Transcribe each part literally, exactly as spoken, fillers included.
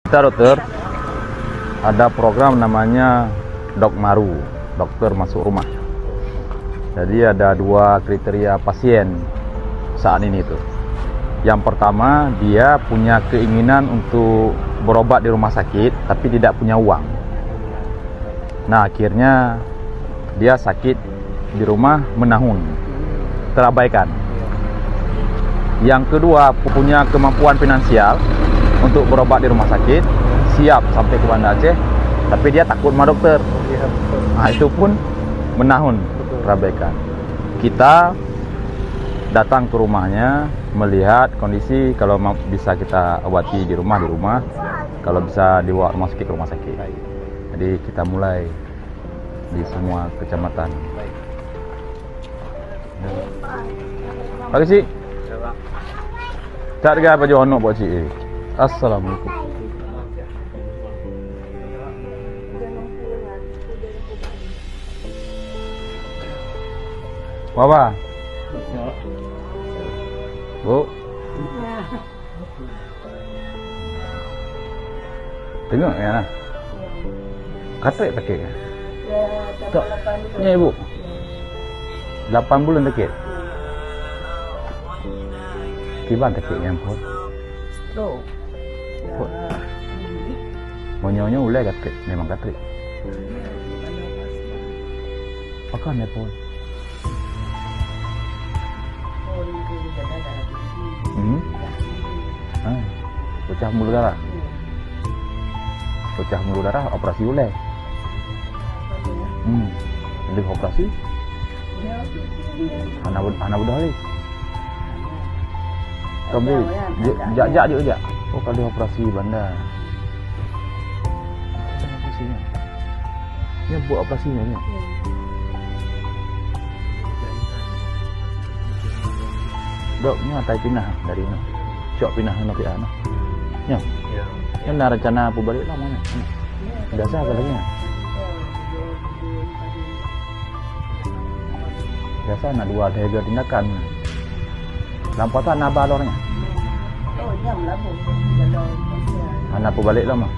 Kita dokter ada program namanya Dok Maru, dokter masuk rumah. Jadi ada dua kriteria pasien saat ini tuh. Yang pertama, dia punya keinginan untuk berobat di rumah sakit tapi tidak punya uang. Nah, akhirnya dia sakit di rumah menahun, terabaikan. Yang kedua, punya kemampuan finansial untuk berobat di rumah sakit, siap sampai ke Banda Aceh, tapi dia takut sama dokter. Nah, itu pun menahun, terabaikan. Kita datang ke rumahnya, melihat kondisi, kalau ma-, bisa kita obati di rumah, di rumah. Kalau bisa dibawa rumah sakit, ke rumah sakit. Jadi kita mulai di semua kecamatan. Pak Kecik. Tak ada baju anak buat cik. Assalamualaikum. Baba. Bu. Tengok ya nah. Katrek sakit kan? Ya, tak. Nya ibu. Lapan bulan sakit. Kiban sakit yang pun. Stroke. Pun. Meunyoe-nyoe ulai katrek, memang katrek. Pakai ni pun. Hmm. Ha. Pecah pembuluh darah. Pecah pembuluh darah, operasi ulai. Hmm. Lheueh operasi. Hana bed-, hana beudôh lé. Tapi jak, jak, jak, jak. Oh, ka lheueh operasi Banda. Operasi nyan. Nyan buet operasi nyan, nyan. Dok, nyoe atai pinah dari nyoe. Cok pinah nyoe pih nyoe. Nyoe. Ya. Nyoe na rencana peubalek lom nyoe. Biasa ka lagèe nyoe. Biasa na dua tiga tindakan. Lam puasa na ba lom nyoe. Oh, nyam lah, Bu. Kalau puasa. Hana peubalek lom ah.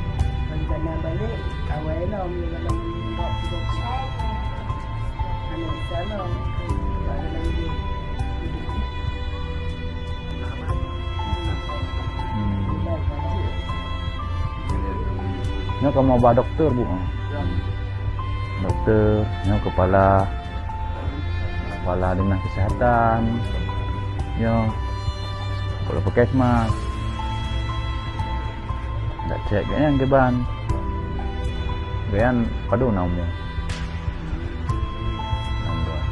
Rencana balek, awai lom, kalau tidak, tidak. Hmm. Nyoe kamoe ba dokto, Bu. Dokto, nyoe kepala, kepala dinas kesehatan. Nyoe kepala puskesmas. Dak cek gobnyan kiban. Gobnyan padum na umur? Enam belas.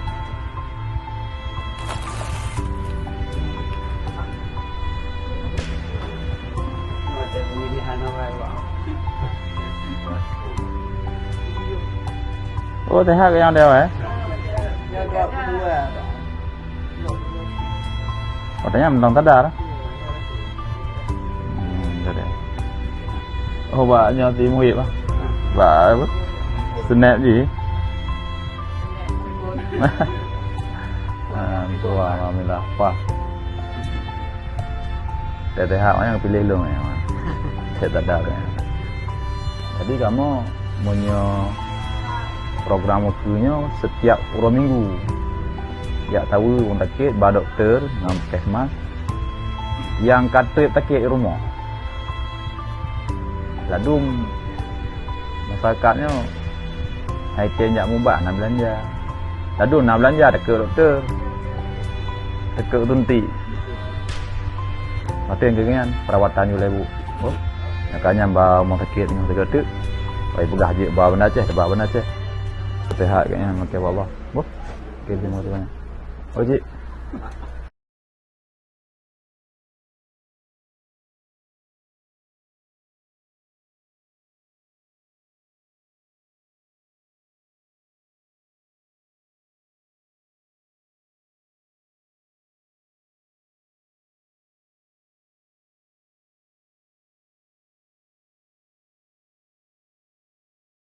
Oh, sehat gobnyan deh, eh? Oh, tanya tentang sadar. Hmm, jadi. Oh, bak nyoe ti muhit bah. Bak apa? Snap ji. Ah, tu lah, alhamdulillah. Wah. Teuh-teuh hak nyang piléh lôn, ya, Mak. Saya tak ada, ya. Jadi, kamoe meunyoe program ukeue nyoe setiap uroe minggu, jak tawi ureueng sakét bak dokto ngon puskesmas nyang ka trép sakét rumoh. Ladôm masyarakat nyoe hai tem jak mubat hana beulanja. Ladôm na beulanja takot dokto, takot suntik. Maté keu nyan perawatan yue lé bu. Oh, nyang ka nyan ba rumoh sakét nyoe teuka teuk. Pai peugah jeuet ba Banda Aceh, teuba Banda Aceh. Sehat keu nyan maté Allah. Boh. Oke, terima kasih banyak. Oh, cik.